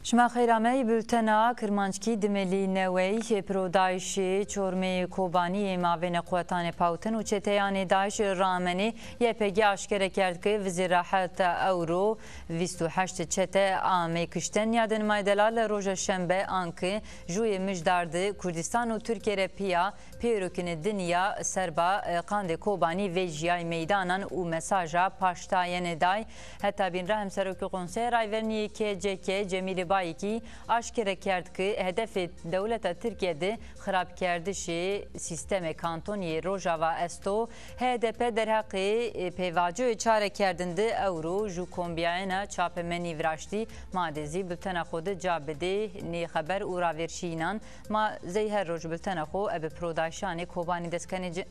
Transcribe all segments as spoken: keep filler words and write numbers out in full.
Şima xeyr amey. Bultena Kirmanckî Dimelî Newey. Pirodayîşê Çormeyê Kobanî yê mavênê quwetanê Pawtin û çeteyanê DAIŞ ramenê. Y P G aşkere kerd ke vizêr ra heta ewro vîst û heşt çete amey kişten. Nîyadên ma yê delal roja şembe anke jûyê mijdar de Kurdistan û Tirkîye ra pîya pêrokînê dinya serba, e, qandê Kobanî vejîyay meydanan û mesaja paştayene day. Heta bîn ra Hemserokê Konseyê Rayvernî yê K C K Cemîlê Bayikî aşkere kerd ke hedefê dewleta Tirkîye de xirabkerdişê sîstemê kantonî yê Rojava esto. H D P derheqê, e, pêvajoyê çarekerdin de ewro jû kombîyayena çapemenî viraştî. Ma de zî bultena xo de ca bidê nê xeber û ravêrşîyînan. Ma zey her roj bultena xo ebe pirodayîşanê Kobanî dest kenê ci.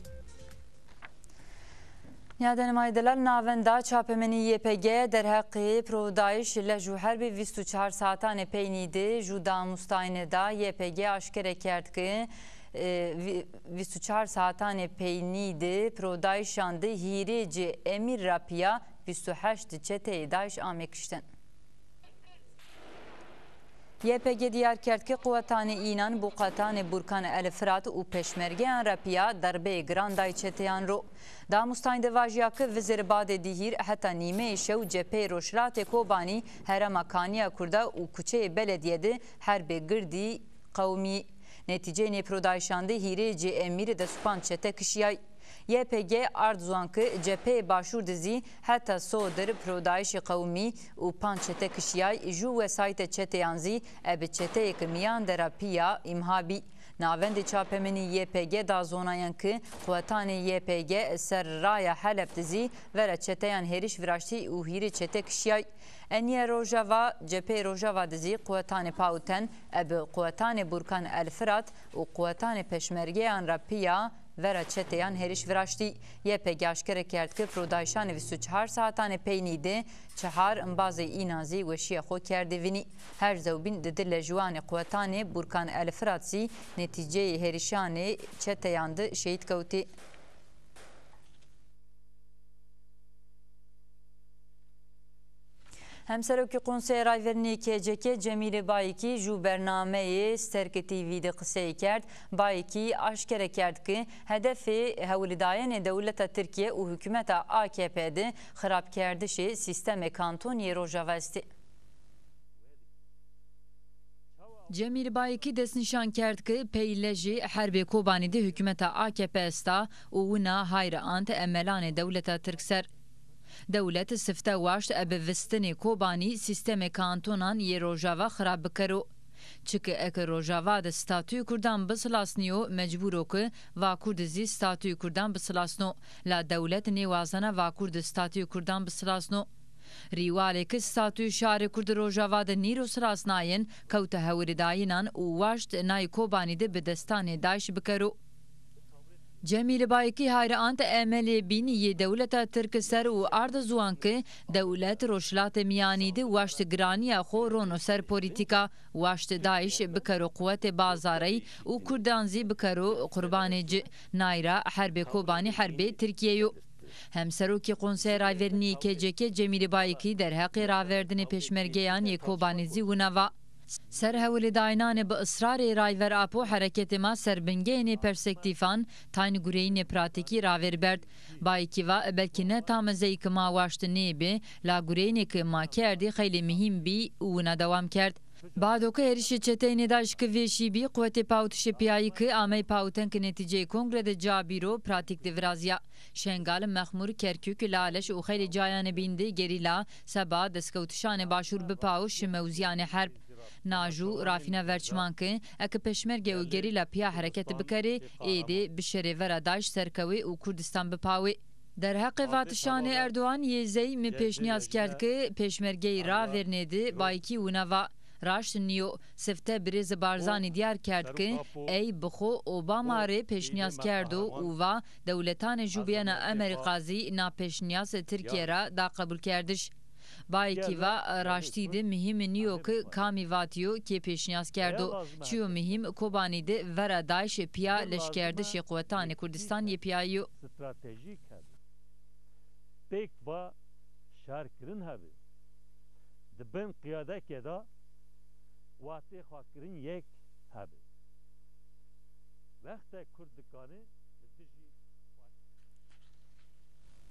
Nîyadene ma yê delal, navenda çapemenî Y P G derheqê pirodayîş lej û herbê vîst û çar saetanê peynî de jû damustayne da. Y P G aşkere kerd ke, e, vî-, vîst û çar saetanê peynî de pirodayîşan de hîrê ci emîr ra pîya vîst û heşt çeteyê DAIŞ amê kişten. Y P G dîyar kerd ke quwetanê înan bi quwetanê Burkan El Firat û peşmergeyan ra pîya derbeyê giran day çeteyan ro. Damustayîn de vajîya ke vizêr badê dîhîr heta nîmeyê şew cepheyê rojhilatê Kobanî herêma Kanîya Kurda û kuçeyê beledîye de herbê girdî qewimî. Netîceyê nê pirodayîşan de hîrê cê emîrî des û panc çete kişîyay. Y P G ard ziwan ke cepheyê başûr de zî heta sodir pirodayîşê qewimî û panc çete kişîyay, jû wesayîte çeteyan zî ebe çeteyê ke mîyan de ra pîya îmha bî. Navendê çapemenî Y P G da zonayan ke quwetanê Y P G ser raya Heleb de zî vera çeteyan hêriş viraştî û hîrê çete kişîyay. Enîye Rojava, cepheyê Rojava de zî quwetanê Pawten ebe quwetanê Burkan El Firat û quwetanê peşmergeyan ra pîya vera çeteyan hêriş viraştî. Y P G aşkere kerd ke pirodayîşanê vîst û çar saetanê peynî de çihar embazê înan zî weşîya xo kerdê vinî. Her zewbîn di di lejwanê quwetanê Burkan El Firat zî netîceyê hêrişanê çeteyan de şehîd kewtê. Hemserokê Konseyê Rayvernî K C K Cemîlê Bayikî jû bernameyê Sterke T V de qisey kerd. Bayikî aşkere kerd ke hedefê hewlîdayenê dewleta Tirkîye û hukûmeta A K P de xirabkerdişê sîstemê kantonî yê Rojava estê. Cemîl Bayikî destnîşan kerd ke pey lejê herbê Kobanî de hukûmeta A K P esta û wina hayr ant emelanê dewleta tirk ser. Dewlet sifte waşt ebe vistinê Kobanî sîstemê kantonan yê Rojava xirab bikero. Çike eke Rojava de statuyê kurdan bisilasnîyo, mecbûr o ke Vakur de zî statuyê kurdan bisilasno. La dewlet nêwazena Vakur de statuyê kurdan bisilasno. Rîwalê ke statuyê şarê kurd Rojava de nîro silasnayên, kewte hewrîdayînan û waşt nayê Kobanî de bi destanê DAIŞ bikero. Cemîl Bayikî hayre ant emelê bîn yê dewleta tirk ser û arda ziwan ke dewlet Rojhilatê Mîyanî de waşt giranîya xo rono ser polîtîka, waşt DAIŞ bikero quwetê bazarey û kurdan zî bikero qurbanê ci. Nay ra herbê Kobanî herbê Tirkîye yo. Hemserokê Konseyê Rayvernî yê K C K Cemîlê Bayikî derheqê raverdinê pêşmergeyan yê Kobanî zî wina va: Ser hewlîdayînanê bi israrê Rayver Apo hereketê ma ser bingeyê nê perspektîfan tayn gureyînê pratîkî ravêr berd. Bayikî va belkî ne tamezeyî ke ma waşt nêbî, la gureyînê ke ma kerdî xeylê muhîm bî û wina dewam kerd. Bado ke hêrişê çeteynê DAIŞ ke vêşî bî, quwetê pawitişê pîyayî ke amey pawiten ke netîceyê kongre de ca bî ro pratîk de virazîya. Şengal, Mexmûr, Kerkûk, Laleş û xeylê cayanê bîn de gerîla seba destkewtişanê başûr bipawo şi mewzîyanê herb. Na jû rafîna ver çiman ke eke peşmerge û gerîla pîya hereket bikerê, êdî bişerê vera DAIŞ serkewê û Kurdistan bipawê. Derheqê vatişanê Erdogan yê zey mi pêşnîyaz kerd ke pêşmergeyî ravêrnê de Bayikî wina va: Raşt nîyo. Sifte birêz Barzanî dîyar kerd ke ey bi xo Obama rê pêşnîyaz kerdo û va dewletanê jûbîyena Amerîka zî na pêşnîyaz Tirkîye ra da qebûlkerdiş. Bayikî va raştî de muhîm nîyo ke kamî vatîyo kê pêşnîyaz kerdo. Çîyo muhîm Kobanî de vera DAIŞ pîya leşkerdişê quwetanê Kurdistan yê pîyayî yo. Stratejîk hebî. Pêk va şarkirin hebî. Di bin qiyadekê de watê xwakirin yek hebê. Wexte Kurd dikanê li dijî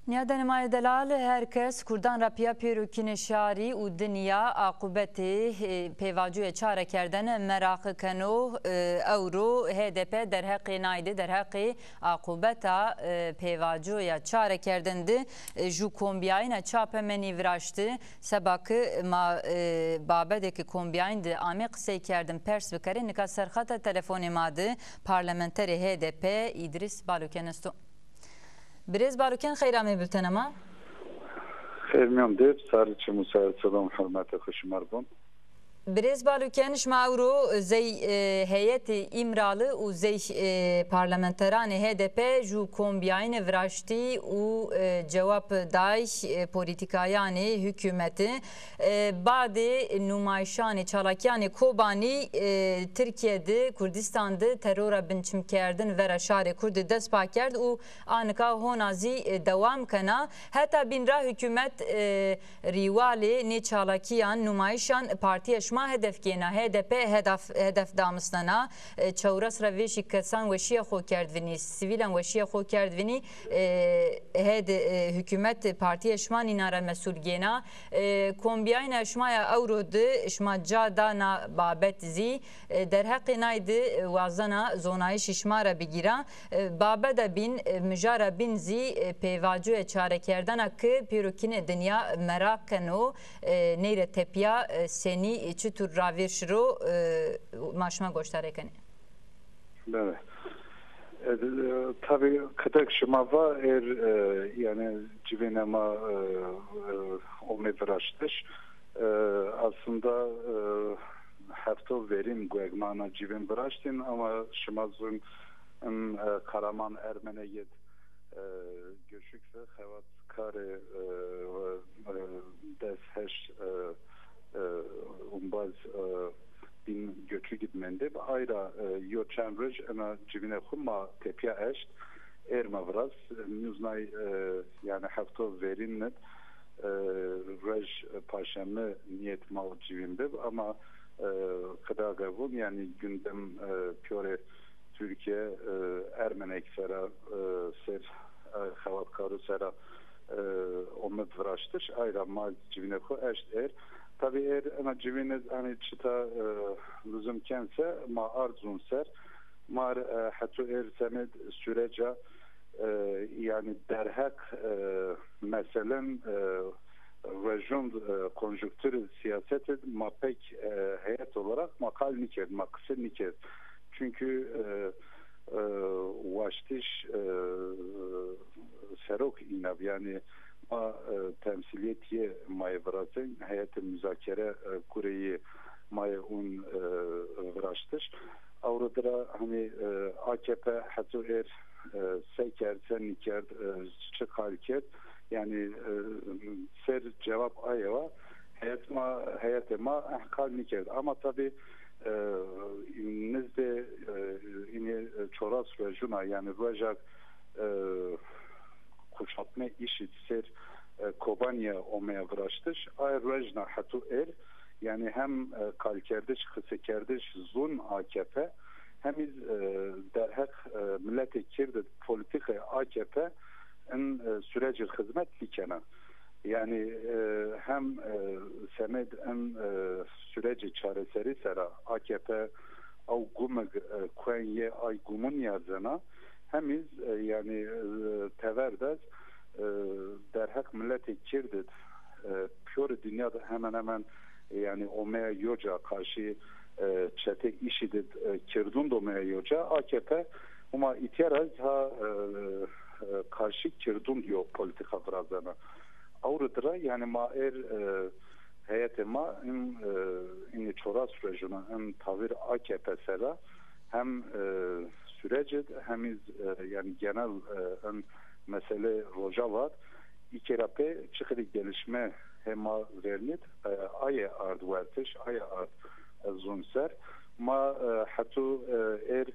Nîyadenê ma yê delal, her kes Kurdan ra pîya pêrokînê şarî û dinya aqûbetê, e, pêvajoya çarekerdene meraq keno. E, ewro H D P derheqê nay de, derheqê aqûbeta, e, pêvajoya çarekerdene de, e, ju kombîyayîna çapemenî viraşti. Seba ke ma, e, babetê ke kombîyayîn de amê qisey kerdin pers bikerê, nika ser xeta telefonê ma de parlamenterê H D P Îdrîs Baluken esto. Birêz Baluken, xeyr amê bultena ma. Xeyr mîyan dê, sarî çim û sarî selam hurmetê xo şima r bon. Birêz Baluken, şima ewro zey, e, heyetê Îmralı û zey, e, parlamenteranê H D P ju kombîyayîne viraştî û, e, cewab day, e, polîtîkayanê hukûmetî. E, badê nûmayîşanê çalakîyanê Kobanî, e, Tirkîye de, Kurdîstan de terora binçimkerdin vera şarê Kurdî dest pa kerd û a nika hona zî, e, dewam kena. Heta bîn ra hukûmet, e, rîwalê nê çalakîyan, nûmayîşan partîya şima hedef gêna. H D P hedef, hedef damisnena. E, çewres ra vêşî kesan weşîya xo kerd vinî, sivîlan weşîya xo kerd vinî. E, hede, e, hukûmet partîya şima nînan ra mesûl gêna. E, kombîyayîna şima ya ewro de şima ca da na babet zî. E, derheqê nay de, e, wazena zonayîşî şima ra bigîra. E, babeda bîn, e, mijara bîn zî, e, pêvajoya çarekerdena ke pêrokînê dinya meraq keno, e, ney ra tepîya, e, senî, e, çitur ravêr şiro, e, ma şima goşdarê kenê. Bele. E, e, tabî qedek şima va êr, e, yanî civînê ma, e, e, omê viraştiş. E, aslında, e, hefto verîn guegmana civîn viraştîn ama şima zûn in, e, Karaman Ermenegê d, e, Göçük ve xewatkarê, e, e, des heşt, e, e, umbaz, e, bîn Göçük id mendê. Ayra, e, yo çend roj ena civînê xwu ma tepîya eşt. Êr ma viraz, e, nûznay, e, yanî hefto verîn nid, e, roj, e, paşemi niyet ma û civîn bib. Ama, e, qida qevûn, yanî gündem, e, pîyorê Tirkîye, e, Ermenek sera, e, ser, e, xewatkaru sera, e, omid viraştiş, ayra ma civînê xwu eşt êr. Tabî êr ena civîn id, hanî çita, e, luzum ken se ma ard zûn ser. Ma r, e, heto êr semêd süreca, e, yanî derheq, e, meselen, e, rejûn, e, konjunkturê siyasetê ma pek, e, heyet olarak ma qal nîkerd, ma qise nîkerd. Çünkü, e, e, waştiş, e, serok îna bi, yanî ma, e, temsîlîyetîyê ma yê virazên, heyetê muzakere, e, gureyî ma yê ûn, e, viraştiş. Ewro dira hanî, e, A K P heto êr, e, se kerd, se nîkerd, e, çi qal kerd. Yanî, e, ser cewab aye wa heyet ma, heyetê ma eh qal nîkerd. Ama tabî, e, nizdê, e, înê, e, çoras rojûna, yanî rojak, e, kuşatme îşî ser, e, Kobanîye omeya viraştiş. Ay rojna heto êr, yanî hem, e, qalkerdiş, qisekerdiş zûn A K P, hem îz, e, derheq, e, miletê Kird id polîtîkayê A K P in, e, sürecî xizmet nîkena. Yanî, e, hem, e, semêd in, e, sürecê çareserî sera A K P ew gumig, e, kuen yê ay gumun yerzena, hem îz, e, yanî, e, tever dest, e, derheq miletê Kird id, e, pîyorê dinya de hemen hemen, e, yanî omeya yo ca qarşî, e, çete îşî de, e, kirdûn de omeya yo ca. A K P huma îtya ra ha, e, e, qarşî kirdûn yo polîtîka virazena. Ewro dira, yanî ma êr, e, heyetê ma in, e, înê çoras rojûna in tavîr A K P sera hem, e, sürecid hem îz, e, yanî genel, e, in mesele Rojava d, îkê ra pê çiqedî gelişme hê ma vernîd, e, aye ard wertiş, aye ard, e, zûn ser. Ma, e, heto, e, êr,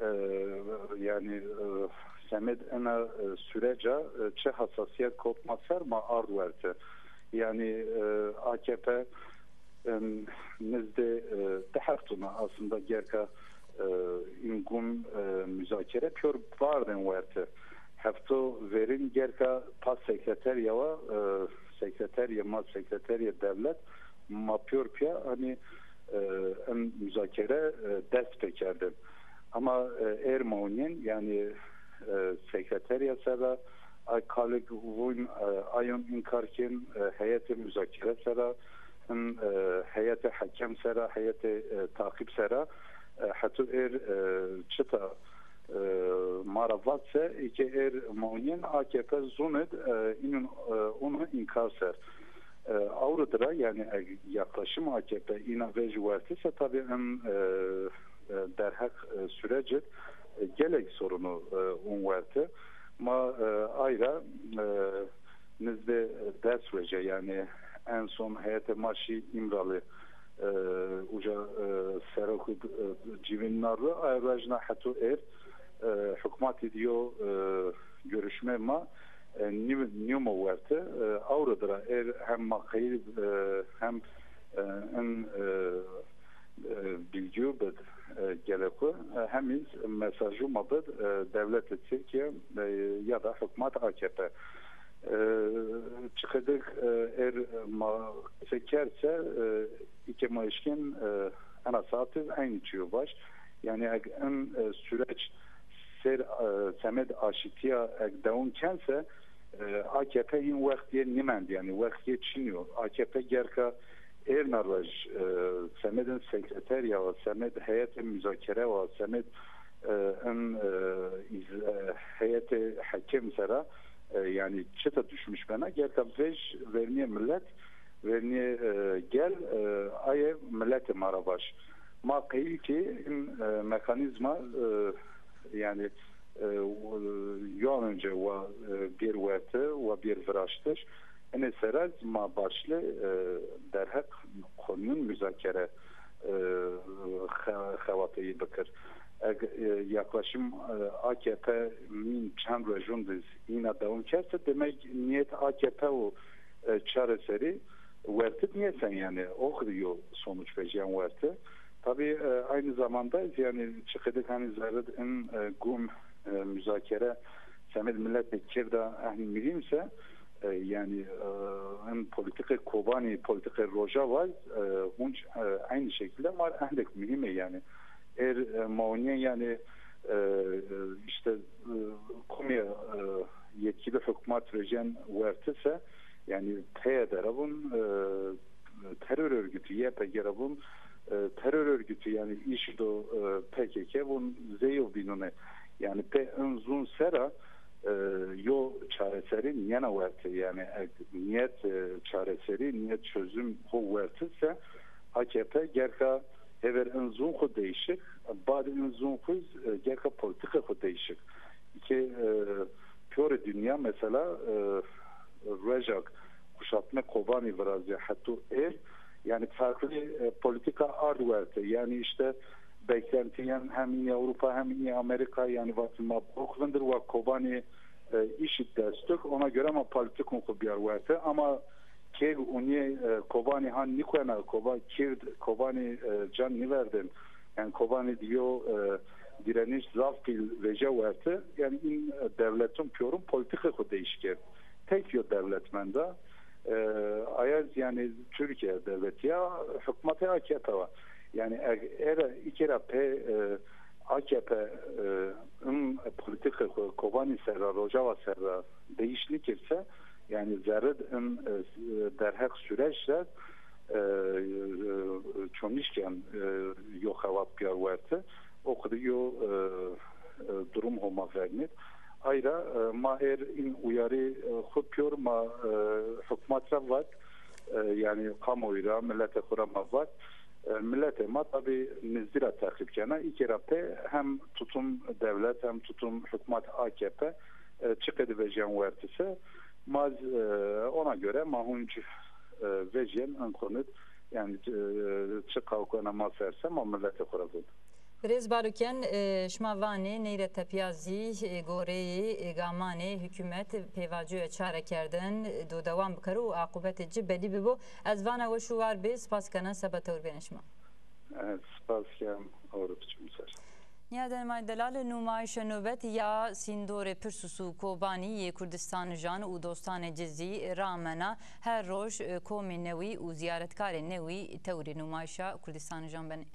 e, yanî, e, semêd ena, e, süreca, e, çi hesasîyet kot ma ser ma ard werte. Yanî, e, A K P Em, nizdê, e, di hefton a aslında gerka, e, in gum, e, muzakere pîyor vardên werte. Hefto verîn gerka pa sekreterya wa, e, sekreterya ma, sekreterya dewlet ma pîyor pîya, hanî, e, in muzakere, e, dest pêkerdên. Ama, e, êr ma onîyên, yanî, e, sekreterya ser ra, ay kalik vûn, e, ayon inkar kên, e, heyetê muzakere ser ra, him, e, heyetê hekem ser ra, heyetê, e, taqîb ser ra, e, heto êr, e, çita, e, ma ra vat se, î ke êr ma onîyên A K P zûnid, e, inun, e, unu inkar ser. E, awri dira, yanî eg yaklaşim A K P îna vej wertise, tabî in, e, e, derheq, e, sürecid, e, gelek sorunu, e, un werte. Ma, e, ayra, e, nizdê des roje, yanî en son heyetê ma şî Îmrali, e, uca, e, serok, e, civîn na ro, ay rojna heto êr, e, hukmatî diyo, e, görüşme ma, e, nî-, nîmo werte. E, awro dira êr hem ma qeyil, e, hem, e, in, e, e, bilgî bid, e, geleko, e, hem iz mesajû ma bid, e, dewletê Tirkîye, e, ya da hukmat A K P. E, çiqedik, e, êr ma qise kerd se, e, î ke ma eşkên, e, ena saat iz eynî çîyo vaj. Yanî eg in, e, süreç ser, e, semed aşîtîya eg dewam kense, e, A K P hîn wext yê nîmend, yanî wext yê çinî yo. A K P gerka êr na roj, e, semedin sekreterya wa, semed heyetê muzakere wa, semed, e, in, e, îz-, e, heyetê hekem sera, e, yanî çita düşmüş bena, gerka vej vernîyê milet, vernîyê, e, gel, e, ayê miletê ma ra vaj. Ma qeyil kî in, e, mekanîzma, e, yanî, e, yo an önce wa, e, bêr werte, wa bêr viraştiş. Inê sera ma başlê, e, derheq konuyun muzakere, e, xe-, xebateyî bikir. Eg, e, yaklaşim, e, A K P mîn çend rojun diz îna dewam kerse, demek niyet A K P û, e, çareserî wertid niyesen, yanî o xidi yo sonuç vejîyen werte. Tabî, e, aynı zamanda, yanî çiqedik hanî zerrid in, e, gum, e, muzakere semed milletê Kirda ehn muhîm se, e, yanî, e, in politikê Kobanî, politikê Rojava, e, hunc, e, aynı şekilde mar ehlek muhîm ê yanî. Êr, e, ma onîyen yanî, e, e, işte, e, kumî, e, yetkili hukmat vejîyen wertise, yanî P Y D ra vûn, e, terör örgütü, Y P G ra vûn, e, terör örgütü, yanî işido, e, P K K vûn zey yo bînûne. Yanî pê in zûn sera, e, yo çareserî niyena werte. Yanî eg niyet, e, çareserî, niyet çözüm xo wertise, A K P gerka hever in zûn xo değişik, bad in zûn xo, e, gerka politikê xo değişik. Ke, e, pîyorê dinya mesela, e, rojak kuşatme Kobanî virazîya heto êr, yanî farklı, e, politika ard werte. Yanî işte beklentiyen hem inî Avrupa hem inî Amerika, yanî vatin ma bok vindir wa Kobanî, e, işit destuk, ona göre ma politikun xo biyar werte. Ama kê unî, e, Kobanî han nîkuena, Koba-, Kird, Kobanî, e, can nîverdin. Yanî Kobanî diyo, e, direniş zaf pîl veje werte. Yanî in, e, dewletun pîyorun politikê xo değiş kerd. Tek yo dewlet menda. E, ayaz yanî Türkiye dewleti ya, hukmatê A K P wa. Yanî e-, era îkera pê, e, A K P, e, in politikê xo Kobanî ser ra, Rojava ser ra değiş nîkirse, yanî zerrid in, e, derheq süreç ser, e, e, çomîşken, e, yo xebat biyar werte. O qidi yo, e, e, durum Homa vernît. Ayra, e, ma êr in uyarî, e, xo pîyor ma, e, hukmat ra vat, e, yanî kamuoyu ra, milletê xo ra ma vat. E, milletê ma tabî nizdî ra teqîb kena. Îkera pê hem tutum dewlet hem tutum hukmat A K P, e, çiqedî vejîyen wertise, ma, e, ona göre ma hunc, e, vejîyen in konut, yanî, e, çi qawkena ma serse ma milletê xo ra vûn. Birêz Baluken, e, şima vanê ney ra tepîya zî, e, goreyê, e, gamanê hukûmet pêvajoya çarekerdin, e, do dewam bikero û aqûbetê ci belî bibo. Ez vana weş û war bê, spas kena seba tewr bêne şima. E, spas kem, ewro biçim ser. Nîyaden may delal, nûmayîşa nobet ya sîndorê Pirsûs û Kobanî yê kurdistanijan û dostanê ci zî ramena. Her roj, e, komê newî û zîyaretkarê newî tewrê nûmayîşa kurdistanijan benê.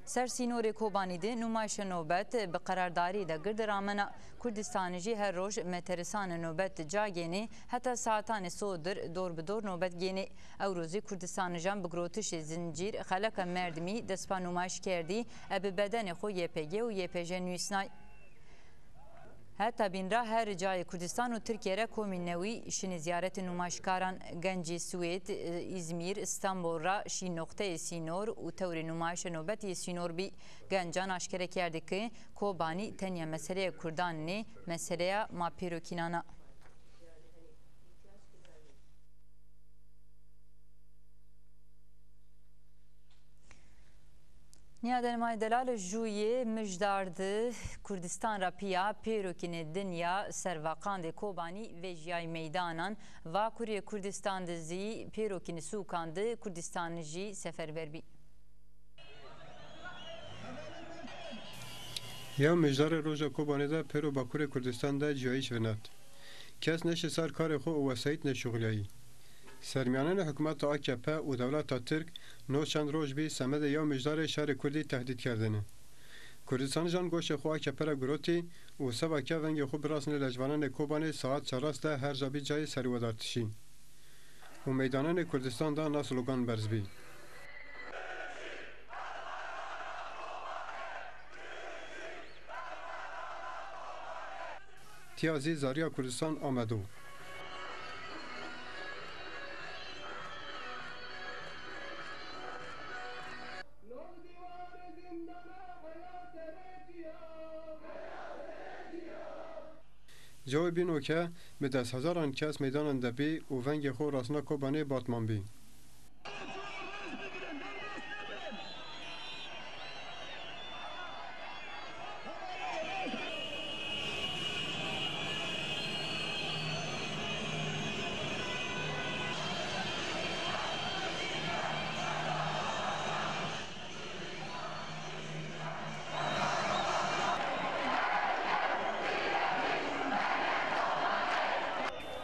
Ser sînorê Kobanî de nûmayîşa nobet bi qerardarî de gird ramena. Kurdistanijî her roj meterisanê nobet ca gênê, heta saetanê sodir dor bi dor nobet gênê. Ewro zî kurdistanijan bi girotişê zincîr xeleka merdimî destpa nûmayîş kerdî, e bi bedenê xo Y P G û Y P J nusnay. Heta bîn ra her cayê Kurdistan û Tirkîye ra komî newî şinê zîyaretê nûmayîşkaran. Gencî Swêd, Îzmîr, Stenbol ra şî noqteyê sînor û tewrê nûmayîşê nobetî yê sînor bî. Gencan aşkere kerdî ke Kobanî tenya meseleya kurdan nê, meseleya ma pêrokînan a. Nîyaden may delal, jûyê mijdar di Kurdistan ra pîya pêrokînê dinya serva qandê Kobanî vejîyay meydanan. Vakurê Kurdistan di zî pêrokînê sûkan di Kurdistanijî seferber bî. Yew mijdarê roja Kobanê de pêro Bakurê Kurdistan de cuyayîş vinat. Kes nêşi ser karê xo û wesayît nêşuxulîyayî. Sermîyanenê hukmeta A K P û dewleta Tirk no çend roj bî semedê yew mijdarê şarê kurdî tehdît kerdêne. Kurdistanijan goşê xo A K P ra girotî û seba ke vengê xo birasnê lejvananê Kobanê saet çaras de her ca bî cayê serwedartişî. Û meydananê Kurdistan de na slogan berz bî. Tîya zî zerrîya Kurdistan amedo. Cewê bîn o ke bi deshezaran kes meydanan de bî û vengê xo rasna Kobanê Batman bî.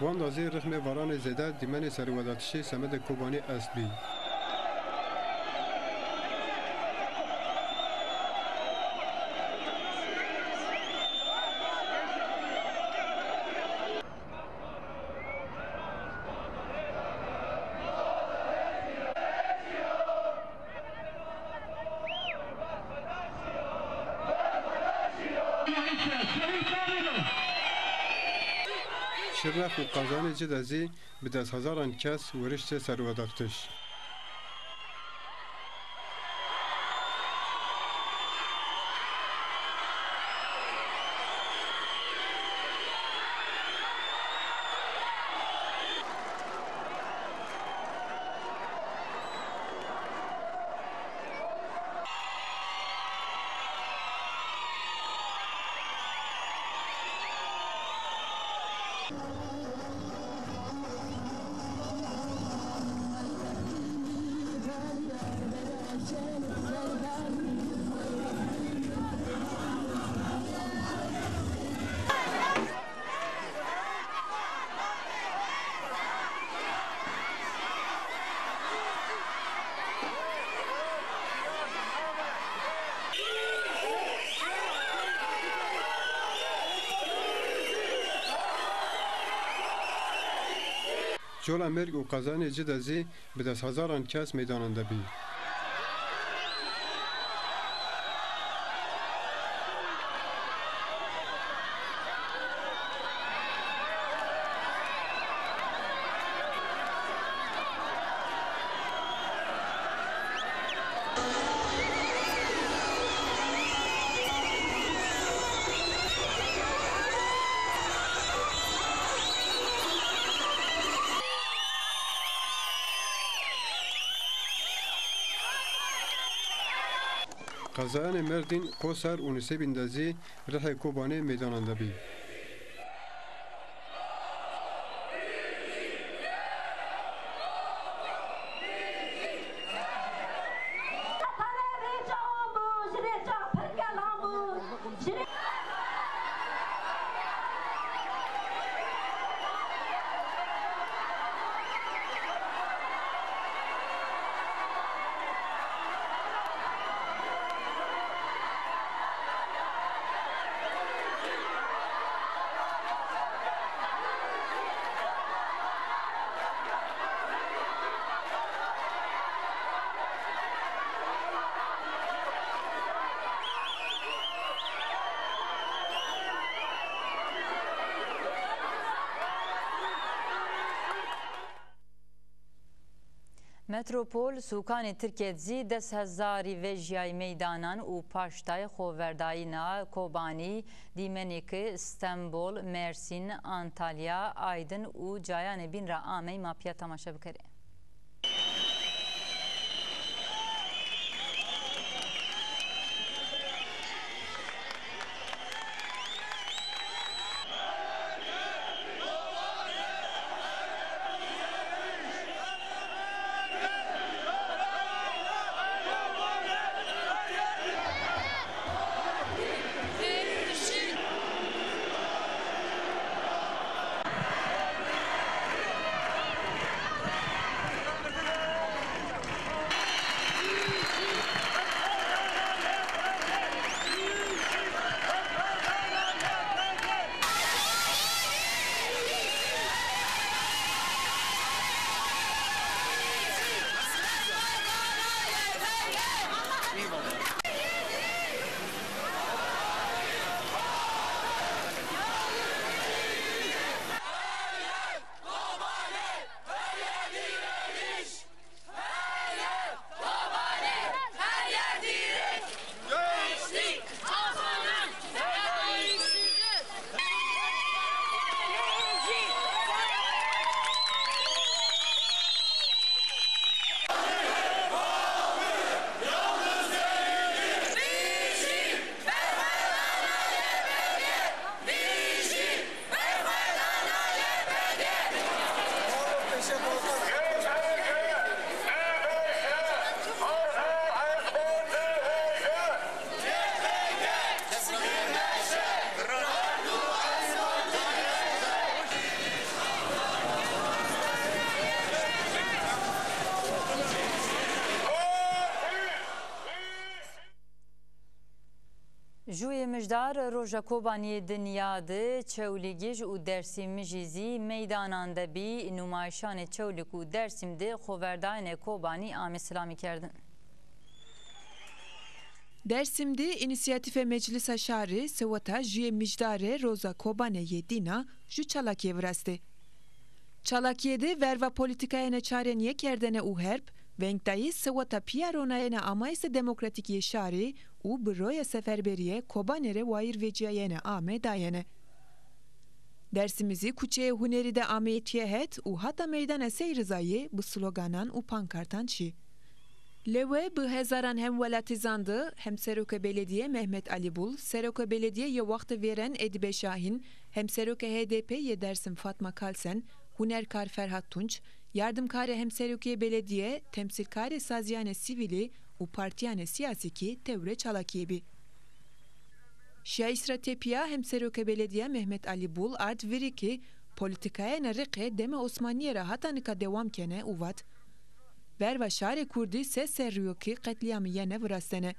Wenda zî rixmê varanê zêde dîmenê serwedatişê semedê Kobanî estbî. Şirnex û qezanê ci de zî bi deshezaran kes wiriştê serwedartiş. Cola mêrg û qezanê ci de zî bi deshezaran kes meydanan de bî. Qazayanê Merdîn, Qosar û Nisêbîn de zî rihê Kobanê meydanan de bî. Metropol, sûkanê Tirkîye de zî des hezarî vejîyayî meydanan û paştay xoverdayîna Kobanî, Dîmenîk, Stenbol, Mersîn, Antalya, Aydin û cayanê bîn ra amey. Ma pîya temaşe bikerê. Jûyê mijdar roja Kobanîyê dinya de Çewlîgij û Dersîmijî zî meydanan de bî, nûmayîşanê Çewlîg û Dersîm de xoverdayene Kobanî ame silamî kerdin. Dersim de Înîsîyatîfe Meclisa Şarî seweta jûyê mijdare roza Kobane yê dîna jû çalakîye virastê. Çalakîye de verva polîtîkayêne çarenîye kerdene û herb, vengdayî seweta pîya ronayêne amayîse demokratîk yê şarî û bi roya seferberîye Kobane rê wayîr vecîyayene ame dayene. Dersimî zî kuçeyê hunerî de ameyê tîye het û hata meydana Sey Rizayî bi sloganan û pankartan şî. Lewe bi hezaran hemwelatî zandi, hemseroke belediye Mehmet Alî Bul, seroke belediye yê waxtê vêren Edîbe Şahîn, hemseroke H D P yê Dersim Fatma Kalsen, hunerkar Ferhat Tunç, yardimkarê hemserokê belediye, temsîlkarê sazîyanê sivîlî û partîyanê sîyasî kî tewrê çalakîye bî. Şiyayîs ra tepîya hemserokê belediye Mehmet Alî Bul ard vîrî kî polîtîkayêne riqê demê Osmanîye ra hata nika dewam kene û vat, verva şarê kurdî se serrî yo kî qetlîyamî yene virastene.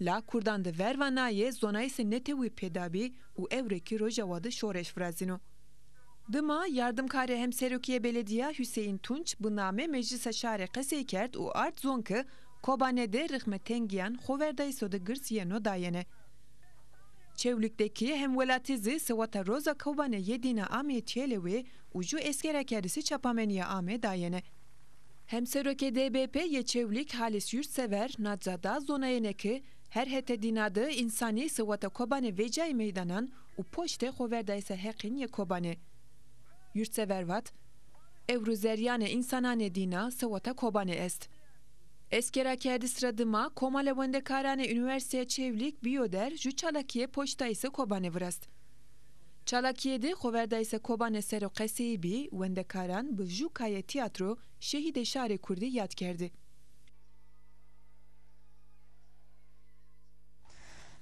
La kurdan de verva naye zonayîse netewî pêda bî û ewro kî Rojawa de şoreş virazîno. Dima yardimkarê hemserokîyê belediya Huseyîn Tunç bi namê Meclisa Şarî qesey kerd û ard zon ke Kobane de rixme tengîyan xoverdayîso de girs yeno dayene. Çewlîg de kî hemwelatî zî seweta roza Kobane yê dîna ameyê tîye lewê û jû eskera kerdisî çapamenîye ame dayene. Hemserokê D B P yê Çewlîg Halis Yurtsever na ca da zonayene ke her hetê dîna de însanî seweta Kobane vecîyayî meydanan û poştê xoverdayîsa heqîn yê Kobane. Yurtsever vat, ewro zerrîyanê însananê dîna seweta Kobane est. Eskera kerdî sira dima Komale Wendekaranê Unîversîteya Çewlîg bîyo der, ju çalakîye poştayîse Kobanê virast. Çalakîye de xoverdayîse Kobanê ser o qeseyî bî, wendekaran bi ju kaye tîyatro şehîdê şarê kurdî yad kerdî.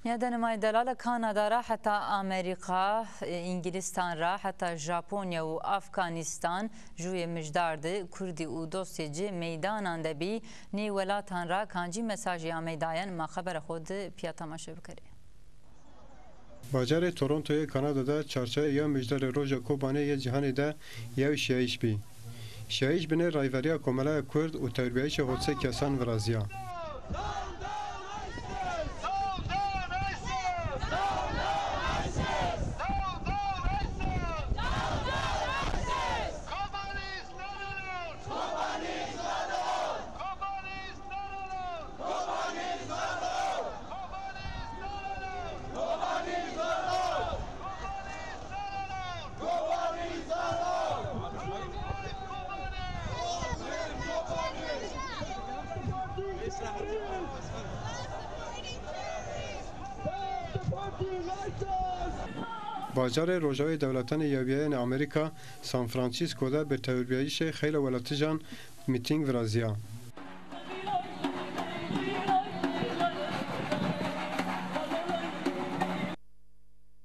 Nîyadanê ma yê delal, Kanada ra heta Amerîka, e, Îngilîstan ra heta Japonya û Afganîstan jûyê mijdar di kurdî û dostê ci meydanan de bî. Nê welatan ra kancî mesajî amey dayen, ma xebera xo di pîya temaşe bikerê. Bajarê Torontoyê Kanada de çarçayê yew mijdarê Roja Kobanê yê Cîhanê de yew şiyayîş bî. Şiyayîş binê rayverîya Komelaya Kurd û tewrbîyayîşê hotse kesan virazîya. Bajarê Rojawê Dewletanê Yewbîyayene Amerîka, San Francisco de bi tewrbîyayîşê xeylê welatijan mîtîng virazîya.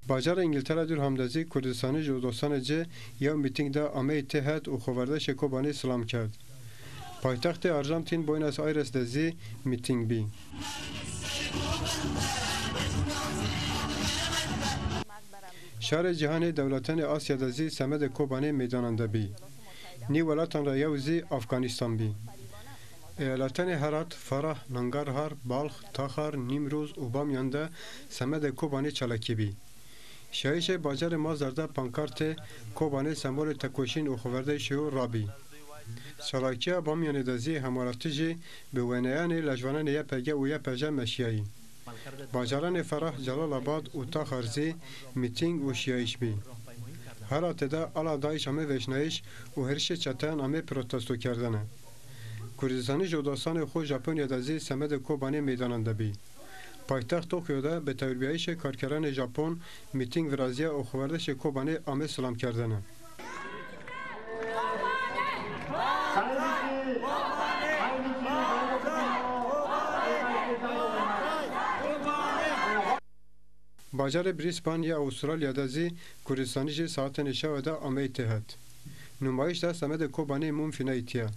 Bajarê Îngiltere Durham de zî Kurdistanij û dostanê ci yew mîtîng de ameyî têhet û xoverdeşê Kobanî silam kerd. Paytextê Arjantîn Buenos Aires de zî mîtîng bî. Şarê cîhanê dewletenê Asya de zî semedê Kobanê meydanan de bî. Nî welatan ra yew zî Afganîstan bî. Eyaletenê Herat, Farah, Nangarhar, Balx, Taxar, Nîmroz û Bamyan de semedê Kobanê çalakî bî. Şiyayîşê bajarê Mazar de pankartê Kobanê sembolê tekoşîn û xoverdayîşê yo rabî. Çalakîya Bamyanê de zî hemwelatijî bi weneyanê lejvananê Y P G û Y P J meşîyayî. Bajaranê Ferah, Celalabad û Taxar zî mîtîng û şiyayîş bî. Heratê de ala DAIŞ ame veşnayîş û hêrişê çeteyan ame protestokerdene. Kurdistanij û dostanê xo Japonya de zî semedê Kobanê meydanan de bî. Paytext Tokyo de bi tewrbîyayîşê karkeranê Japon mîtîng virazîya û xoverdişê Kobanê ame silamkerdene. Bajarê Brisbane yê Avustralya de zî Kurdistanijî saetênê şewe de ameyî têhet. Numayîş de semedê Kobanê mum fînayî tîya.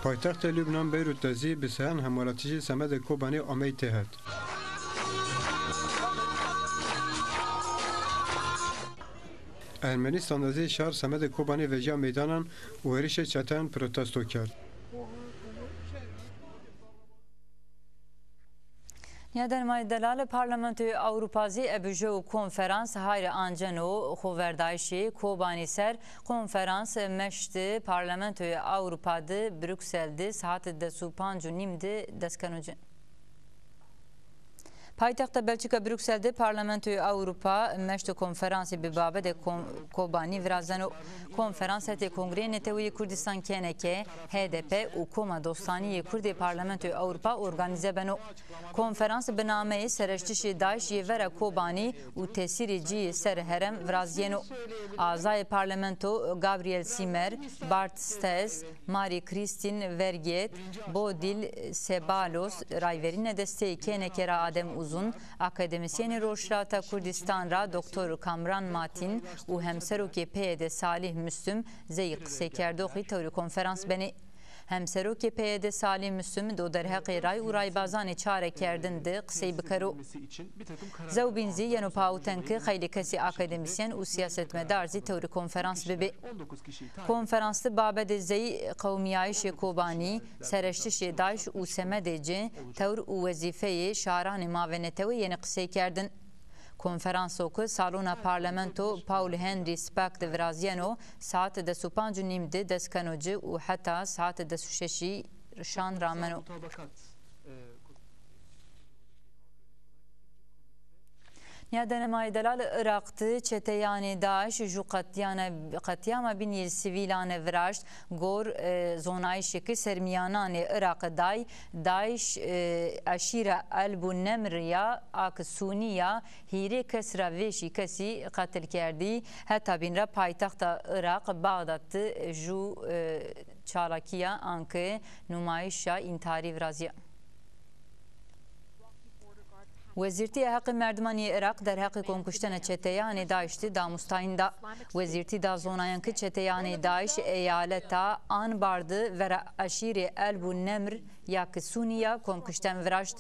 Paytextê Lubnan Beyrut de zî bi sehan hemwelatijî semedê Kobanê ameyî têhet. Ermenîstan de zî şar semedê Kobanê vejîya meydanan û hêrişê çeteyan protesto kerd. Nîyadanê ma yê delal, Parlamentoyê Ewropa zî ebi jew konferans hayre anceno xoverdayîşê Kobanî ser. Konferans meşt Parlamentoyê Ewropa di Bruksel di saet des û panc û nîm di dest keno ci. Paytexta Belçîka Bruksel de Parlamentoyê Ewropa meşto konferansê bi babetê kon-, Kobanî virazeno. Konferans hetê Kongreyê Neteweyê Kurdistan, K N K, H D P û Koma Dostanî yê Kurdê Parlamentoyê Ewropa organîze beno. Konferans bi nameyê Sereştişê DAIŞ yê vera Kobanî û tesîrê ci yê ser herem virazîyeno. Azayê parlamento Gabriel Simer, Bart Stes, Marie-Christine Vergiat, Bodil Ceballos, rayverîna desteyê K N K ra Adem Uzun, akademîsyenê Rojhilata Kurdistan ra Doktor Kamran Matin û hemserokê P Y D Salih Müslüm zey qiseykerdoxî tewrê konferans benê. Hemserokê P Y D Salih Müslüm do derheqê ray û raybazanê çarekerdin de qisey bikero. Zewbîn zî yeno pawiten ke xeylê kesê akademîsyen û sîyasetmedar zî tewrê konferans bibê. Konferans de babedê zey qewimîyayîşê Kobanî, sereştişê DAIŞ û semedê ci, tewr û wezîfeyê şaranê ma ve neteweyî yenê qiseykerdin. Konferanso ke salona parlamento Paul Henri Spaak de virazîyeno, saete des û panc û nîm de dest keno ci û heta saete des û şeşî şan rameno. Mutabakat, e, kotî. Nîyadanê ma yê delal, Iraq de çeteyanê DAIŞ ju qetyana-, qetyama bînî sivîlan viraşt. Gor, e, zonayîşê ke sermîyananê Iraq day, DAIŞ, e, eşîra El Bû Nemr ya a ke Sûnî ya, hîrê kes ra vêşî kesî qetil kerdî. Heta bîn ra paytexta Iraq, Baxdad de ju, e, çalakîya anke numayîşa întiharî virazîya. Wezîrtîya Heqê Merdiman yê Iraq derheqê komkuştena çeteyanê DAIŞ de damustayîn da. Wezîrtî da zonayan ke çeteyanê DAIŞ eyaleta Anbar de vera eşîrê El Bû Nemr ya ke Sûnî ya komkuşten viraşt.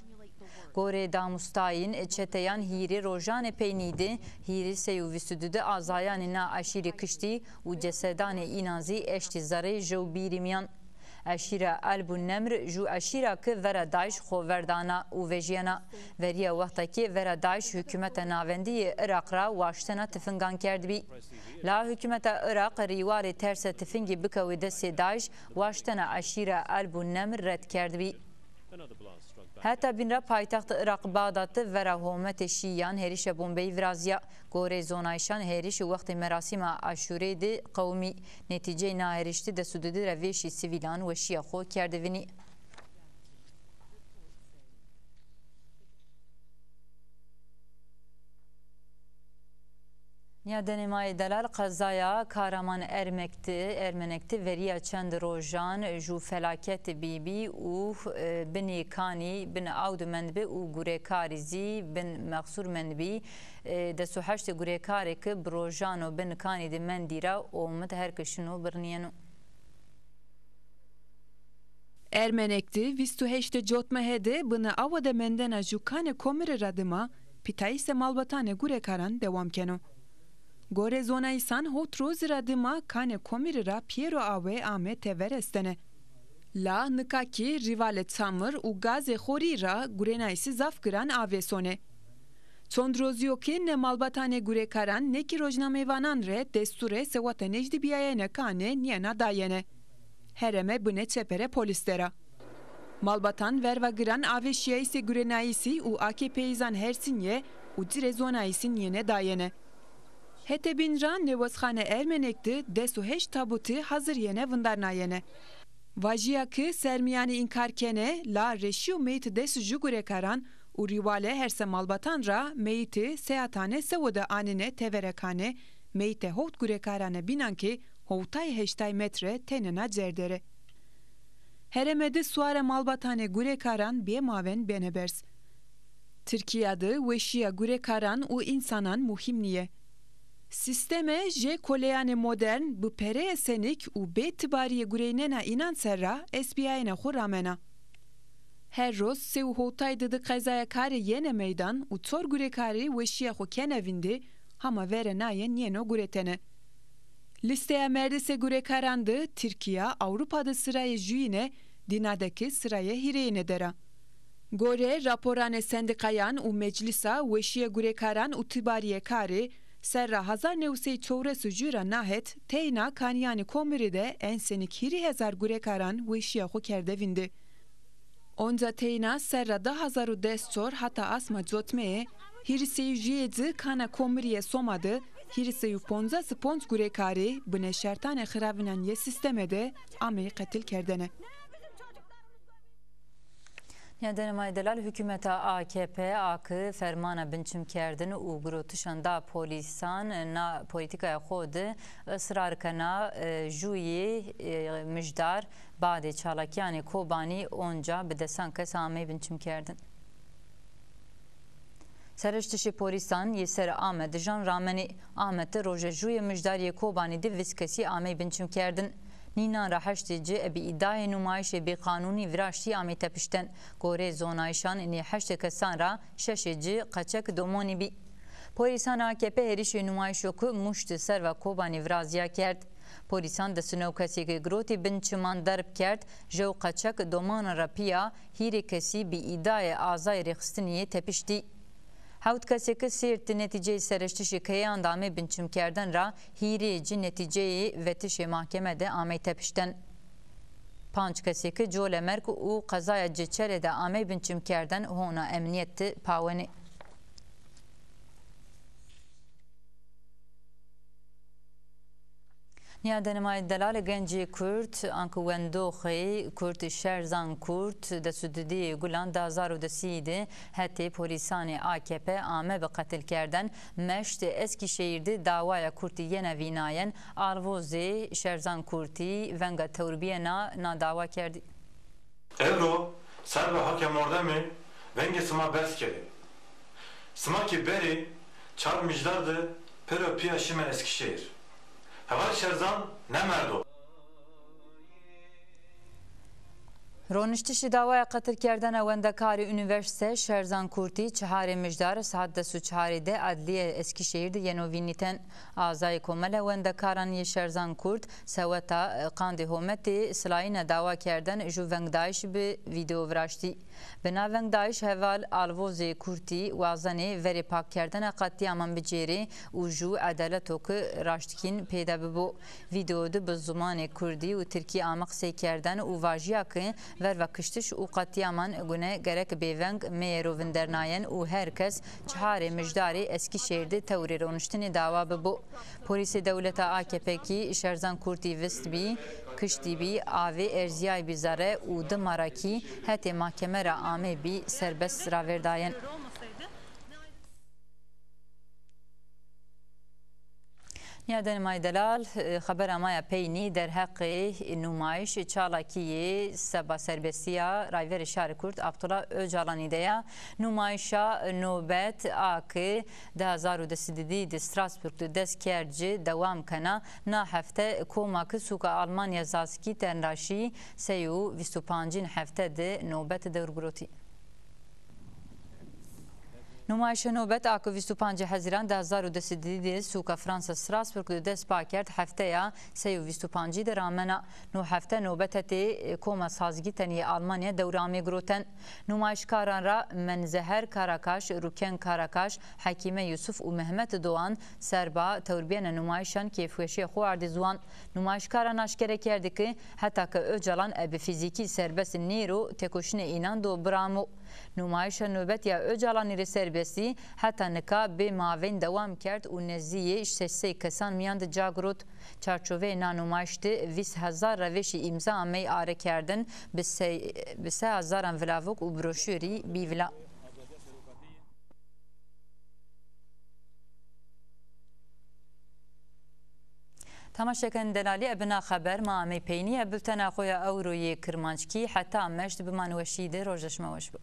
Gorê damustayîn, çeteyan hîrê rojanê peynî de hîrê sey û vîst û di di azayanê na eşîrî kiştî û cesedanê înan zî eştî zereyê jew bîrî mîyan. Eşîra El Bû Nemr ju eşîra ke vera DAIŞ xo verdana û vejîyena. Verîya wexta ke vera DAIŞ hukûmeta navendî yê Iraq ra waştena tifingan kerdbî. La hukûmeta Iraq rîwalê tersa tifingî bikewê destê DAIŞ, waştena eşîra El Bû Nemr red kerdbî. Heta bîn ra paytext Iraq Baxdad de vera hometê şîyan hêrişa bombeyî virazîya. Goreyê zonayîşan hêrişî wextê merasîma Aşûreyî de qewimî. Netîceyê na hêrişî de des û di di ra vêşî sivîlan weşîya xo kerde vinî. Nîyadanê ma yê delal, qezaya Kahraman Ermek de, Ermenek de verîya çend rojan ju felaketî bîbî û, e, binê kanî bin aw de mendbî û gurekarî zî bin mexsûr mendbî. E, des û heştê gurekarê ke bi rojan o bin kanî de mendî ra omid her ke şino birnîyeno. Ermenek de vîst û heştê cotmehe de binê awe de mendena ju kanê komiri ra dima pîtayîsê malbatanê gurekaran dewam keno. Gorê zonayîsan hot rozî ra dima kanê komiri ra pîyero awe ame tever estene. La nika kî rîwalê çamir û gazê xorî ra gurenayîsî zaf giran avê sonê. Çond rozî yo ke ne malbatanê gurekaran ne kî rojnameyvanan rê destûrê sewata nejdîbîyayene kanê nîyena dayene. Hereme binê çepere polîs der a. Malbatan verva giran avê şîyayîsê gurenayîsî û AKPyî zan hersîn yê û ci rê zonayîsî nîyene dayene. Hetê bîn ra nêwazxane Ermenek de des û heşt tabutî hazir yene vindarnayene. Vajîya ke sermîyanî înkar kenê, la reşîyo meyîtî dest ju gurekaran û rîwale herse malbatan ra meyîtî seyatanê sewo de anîne tevere kanê, meyîtê howt gurekarane bînan ke howtay heştay metre tenê na cerdêre. Herême de suare malbatanê gurekaran bê maven benê berz. Tirkîya de weşîya gurekaran û însanan muhîm nîyê. Sîsteme jê koleyanê modern bi pereyê senik û bê tibarîye gureynena înan ser ra esbîyayene xo ramena. Her roz sey û howtay di di qezaya karê yenê meydan û çor gurekarî weşîya xo kenê vîndî, hama verê naye nîyeno guretene. Lîsteya merdisê gurekaran de Tirkîya, Ewropa de sirayê juyîne, dîna de kî sirayê hîrêyîne der a. Gorê raporanê sendîkayan û meclîsa weşîyê gurekaran û tibarîyê karî, serra hezar new sey çewres û ju ra na het teyna kanîyanê komirî de en senik hîrê hezar gurekaran weşîya xo kerde vîndî. Onca teyna serra di hezar û des çor heta asma cotmeyê, hîrê sey û jûyê ci kana komirî yê Soma de hîrê sey û poncas û ponc gurekarî binê şertanê xiravînan yê sîsteme de ameyî qetilkerdene. Nîyadanê ma yê delal, hukûmeta AKP a ke fermana binçimkerdin û girotişan da polîsan, na polîtîkaya xo de israr kena, e, jûyê, e, mijdar badê çalakîyanê Kobanî onca bi desan kes amey binçimkerdin. Sereştişê polîsan yê ser Amed dijan ramenê. Amed de roja jûyê mijdarîyê Kobanî de vîst kesî amey binçimkerdin. Nînan ra heştê ci ebe îdayê numayîşê bêqanûnî viraştî amey tepişten. Goreyê zonayîşan nê heştê kesan ra şeşê ci qeçek domonî bî. Polîsan AKP hêrişê numayîşo ke Mûş de serva Kobanî virazîya kerd. Polîsan des û new kesê ke girotî bin çiman derb kerd, jew qeçek domanan ra pîya hîrê kesî bi îdayê azayê rêxistinî yê tepiştî. Hewt kesê ke Sêrt de netîceyê sereştişê keyan de amey binçimkerden ra hîrê ci netîceyê vetişê mahkeme de amey tepişten. Panc kesê ke Colemêrg û qezaya Cêçelê de amey binçimkerden hona emnîyet de pawenê. Nîyadenê ma yê delalê gencê Kurd, anku wendoxê Kurd Şerzan Kurd, des û didî Gulan di hezar û di sî de hetê polîsanê A K P ame bi qetilkerden, meşt Eskîşehîr de dawaya Kurdî yena vînayen, alvozê Şerzan Kurdî venga tewrbîyena na dawa kerdî. Ewro serba hakê mordemî vengê sima berz kerê. Sima kî berî çar mijdar de pêro pîya şîme Eskîşehîr. Heval Şerzan nemerdo. Roniştişî dawaya qetilkerdena wendekarê unîversîte Şerzan Kurtî çiharê mijdar saet des û çarî de Edlîye Eskîşehîr de yeno vînîten. Azayê Komele Wendekaran yê Şerzan Kurd seweta qandê hometê silayîne dawa kerden ju vengdayîş bi vîdeo viraştî. Bi na vengdayîş heval alvozê Kurtî wazenê verê pakkerdena qetlîaman bicêrê û ju edaleto ki raştkîn pêde bibo. Vîdeo de bi zimanê Kurdî û Tirkî ame qiseykerden û vajîya ki verva kiştiş û qetlîaman gune gerek bêveng meyero vindernayen û her kes çiharê mijdarê Eskîşehîr de tewrê roniştinê dawa bibo. Polîsê dewleta A K P kî Şerzan Kurtî vistbî, kiştîbî, avê erzîyaybî zere û dima ra kî hetê mahkeme ra ameybî serbest ravêrdayen. Nîyadenê ma yê delal, xebera ma ya peynî derheqê nûmayîş çalakî yê seba serbestîya Rayverê Şarê Kurd Abdullah Ocalanî de ya. Nûmayîşa Nobet a ki di hezar û di sî de Strasbourg de dest kerd ci dewam kena. Na hefte koma ki sûka Almanya Zazkî ten ra şî, sey û vîst û pancîn hefte de nobet dewr girotî. Nûmayîşa Nobet a ki vîst û pancê Hezîran di hezar û di sî de sûka Fransa Strasbourg de dest pa kerd, hefteya sey û vîst û pancî de ramena. No hefte nobet hetê koma Sazkî ten yê Almanya dewr amê giroten. Nûmayîşkaran ra Menzeher Karakaş, Rûken Karakaş, Hekîme Yusuf û Mehmet Doğan serba tewrbîyena nûmayîşan kêfweşîya xo ardê ziwan. Nûmayîşkaran aşkere kerdî ki heta ke Ocalan ebe fîzîkî serbest nêro, têkoşînê înan do biramo. Nûmayîşa nobet ya Ocalanî rê serbestî heta nika bê mavên dewam kerd û nezdîyê şeş sey kesan mîyan de ca girot. Çarçoveyê na nûmayîş de vîst hezar revêşî îmza amey arekerdin, bi se, bi se hezaran vilavok û broşurî bî vila. Temaşekenên delalî, ebe na xeber ma amey peynîya bultena xo ya ewro yê kirmanckî. Heta meşt biman weşî de, roja şima weş bo.